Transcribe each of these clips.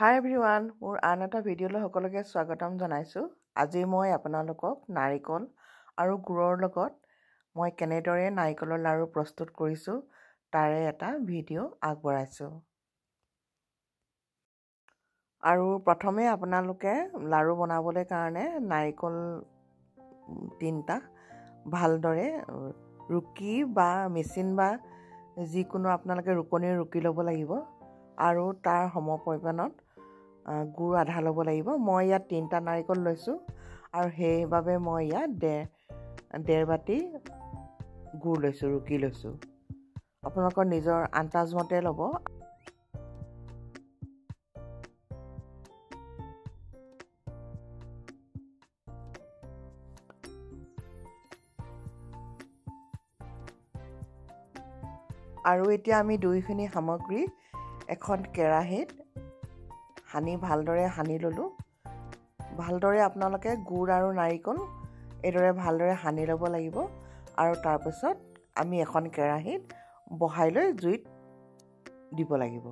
হাই everyone, মোৰ আন এটা ভিডিঅ'লৈ সকলোকে স্বাগতম জনাইছোঁ। আজি মই আপোনালোকক নাৰিকল আৰু গুৰৰ লগত মই কেনেদৰে নাৰিকলৰ লাড়ু প্ৰস্তুত কৰিছোঁ তাৰে এটা ভিডিঅ' আগবঢ়াইছোঁ। আৰু প্ৰথমে আপোনালোকে লাড়ু বনাবলৈ কাৰণে নাৰিকল তিনিটা ভালদৰে ৰুকি বা মেচিন বা যিকোনো আপোনালোকে ৰুকনিৰে ৰুকি ল'ব লাগিব আৰু তাৰ সমপৰিমাণত গুড় আধা ল'ব লাগিব। মই ইয়াত তিনিটা নাৰিকল লৈছোঁ আৰু সেইবাবে মই ইয়াত ডেৰ বাতি গুড় লৈছোঁ, ৰুকি লৈছোঁ। আপোনালোকৰ নিজৰ আন্দাজমতে ল'ব। আৰু এতিয়া আমি দুইখিনি সামগ্ৰী এখন কেৰাহীত সানি ভালদৰে সানি ল'লোঁ। ভালদৰে আপোনালোকে গুড় আৰু নাৰিকল এইদৰে ভালদৰে সানি ল'ব লাগিব আৰু তাৰপিছত আমি এখন কেৰাহীত বহাই লৈ জুইত দিব লাগিব।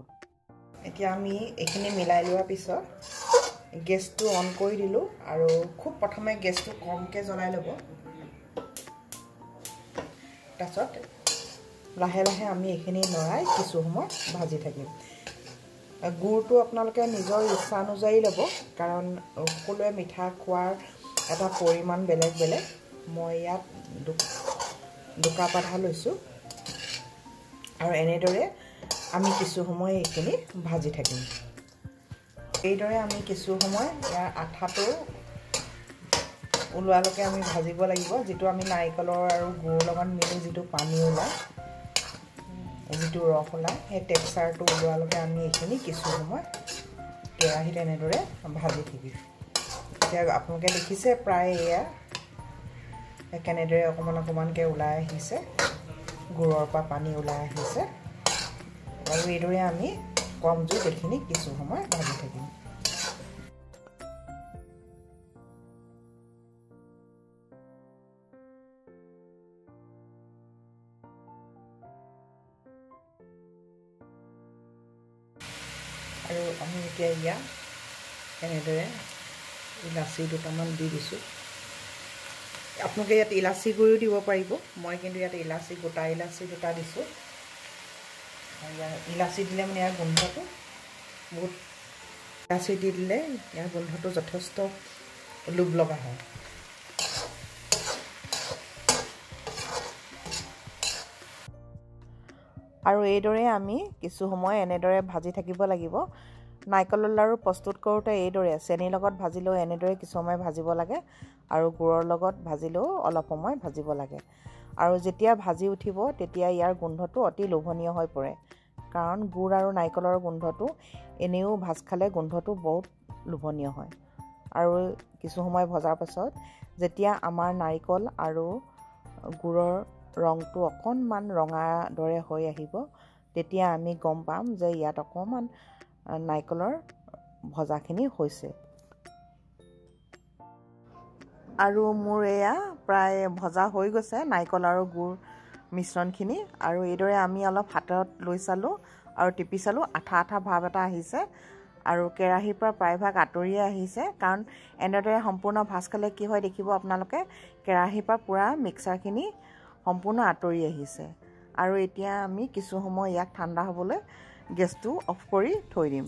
এতিয়া আমি এইখিনি মিলাই লোৱাৰ পিছত গেছটো অন কৰি দিলোঁ আৰু খুব প্ৰথমে গেছটো কমকৈ জ্বলাই ল'ব। তাৰপিছত লাহে লাহে আমি এইখিনি লৰাই কিছু সময় ভাজি থাকিম। গুড়টো আপোনালোকে নিজৰ ইচ্ছা অনুযায়ী ল'ব, কাৰণ সকলোৱে মিঠা খোৱাৰ এটা পৰিমাণ বেলেগ বেলেগ। মই ইয়াত দুকাপ আধা লৈছোঁ আৰু এনেদৰে আমি কিছু সময় এইখিনি ভাজি থাকিম। এইদৰে আমি কিছু সময় ইয়াৰ আঠাটো ওলোৱালৈকে আমি ভাজিব লাগিব। যিটো আমি নাৰিকলৰ আৰু গুড়ৰ লগত মিলি যিটো পানী ওলায়, যিটো ৰস ওলায়, সেই টেক্সাৰটো ওলোৱালৈকে আমি এইখিনি কিছু সময় কেৰাহীত এনেদৰে ভাজি থাকিম। এতিয়া আপোনালোকে দেখিছে প্ৰায় এয়া কেনেদৰে অকণমান অকণমানকৈ ওলাই আহিছে, গুড়ৰ পৰা পানী ওলাই আহিছে। আৰু এইদৰে আমি কম জুইত এইখিনি কিছু সময় ভাজি থাকিম। আৰু আমি এতিয়া ইয়াত এনেদৰে ইলাচি দুটামান দি দিছোঁ। আপোনালোকে ইয়াত ইলাচি গুড়িও দিব পাৰিব, মই কিন্তু ইয়াত ইলাচি গোটা ইলাচি দুটা দিছোঁ। আৰু ইয়াৰ ইলাচি দিলে মানে ইয়াৰ গোন্ধটো বহুত, ইলাচি দি দিলে ইয়াৰ গোন্ধটো যথেষ্ট লোভ লগা হয়। আৰু এইদৰে আমি কিছু সময় এনেদৰে ভাজি থাকিব লাগিব। নাৰিকলৰ লাড়ু প্ৰস্তুত কৰোঁতে এইদৰে চেনিৰ লগত ভাজিলেও এনেদৰে কিছু সময় ভাজিব লাগে আৰু গুড়ৰ লগত ভাজিলেও অলপ সময় ভাজিব লাগে। আৰু যেতিয়া ভাজি উঠিব তেতিয়া ইয়াৰ গোন্ধটো অতি লোভনীয় হৈ পৰে, কাৰণ গুড় আৰু নাৰিকলৰ গোন্ধটো এনেও ভাজ খালে গোন্ধটো বহুত লোভনীয় হয়। আৰু কিছু সময় ভজাৰ পাছত যেতিয়া আমাৰ নাৰিকল আৰু গুড়ৰ ৰংটো অকণমান ৰঙা দৰে হৈ আহিব, তেতিয়া আমি গম পাম যে ইয়াত অকণমান নাৰিকলৰ ভজাখিনি হৈছে। আৰু মোৰ এয়া প্ৰায় ভজা হৈ গৈছে নাৰিকল আৰু গুড় মিশ্ৰণখিনি। আৰু এইদৰে আমি অলপ হাতত লৈ চালোঁ আৰু টিপি চালোঁ, আঠা আঠা ভাৱ এটা আহিছে আৰু কেৰাহীৰ পৰা প্ৰায়ভাগ আঁতৰিয়ে আহিছে। কাৰণ এনেদৰে সম্পূৰ্ণ ভাজ খালে কি হয় দেখিব আপোনালোকে, কেৰাহীৰ পৰা পূৰা মিক্সাৰখিনি সম্পূৰ্ণ আঁতৰি আহিছে। আৰু এতিয়া আমি কিছু সময় ইয়াক ঠাণ্ডা হ'বলৈ গেছটো অফ কৰি থৈ দিম।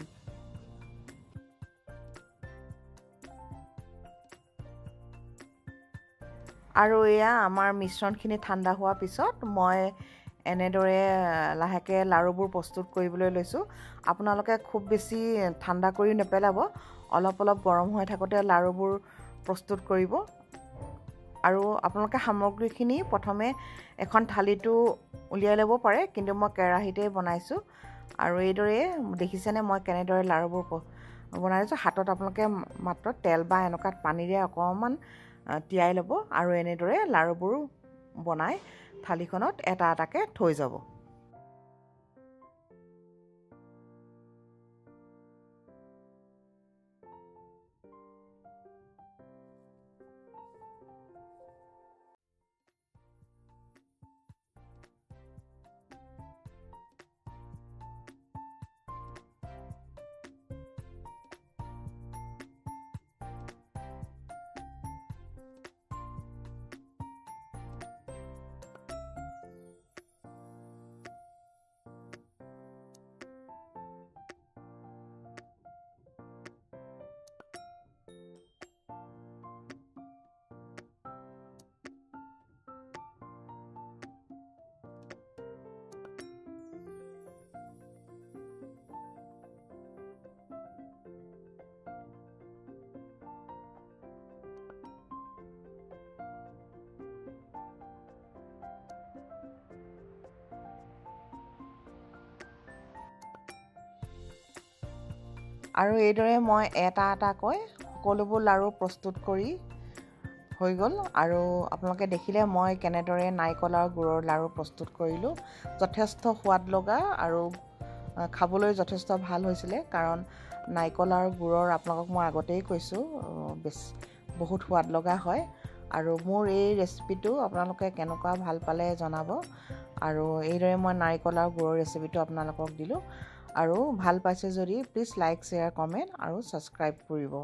আৰু এয়া আমাৰ মিশ্ৰণখিনি ঠাণ্ডা হোৱাৰ পিছত মই এনেদৰে লাহেকৈ লাড়ুবোৰ প্ৰস্তুত কৰিবলৈ লৈছোঁ। আপোনালোকে খুব বেছি ঠাণ্ডা কৰি নেপেলাব, অলপ অলপ গৰম হৈ থাকোঁতে লাড়ুবোৰ প্ৰস্তুত কৰিব। আৰু আপোনালোকে সামগ্ৰীখিনি প্ৰথমে এখন থালিটো উলিয়াই ল'ব পাৰে, কিন্তু মই কেৰাহীতেই বনাইছোঁ। আৰু এইদৰে দেখিছেনে মই কেনেদৰে লাড়ুবোৰ বনাইছোঁ। হাতত আপোনালোকে মাত্ৰ তেল বা এনেকুৱা পানীৰে অকণমান তিয়াই ল'ব আৰু এনেদৰে লাড়ুবোৰ বনাই থালিখনত এটা এটাকৈ থৈ যাব। আৰু এইদৰে মই এটা এটাকৈ সকলোবোৰ লাড়ু প্ৰস্তুত কৰি হৈ গ'ল। আৰু আপোনালোকে দেখিলে মই কেনেদৰে নাৰিকল আৰু গুৰৰ লাড়ু প্ৰস্তুত কৰিলোঁ। যথেষ্ট সোৱাদ লগা আৰু খাবলৈ যথেষ্ট ভাল হৈছিলে, কাৰণ নাৰিকল আৰু গুৰৰ আপোনালোকক মই আগতেই কৈছোঁ বেছ বহুত সোৱাদ লগা হয়। আৰু মোৰ এই ৰেচিপিটো আপোনালোকে কেনেকুৱা ভাল পালে জনাব। আৰু এইদৰে মই নাৰিকল আৰু গুৰৰ ৰেচিপিটো আপোনালোকক দিলোঁ। আৰু ভাল পাইছে যদি প্লিজ লাইক, শ্বেয়াৰ, কমেণ্ট আৰু ছাবস্ক্ৰাইব কৰিব।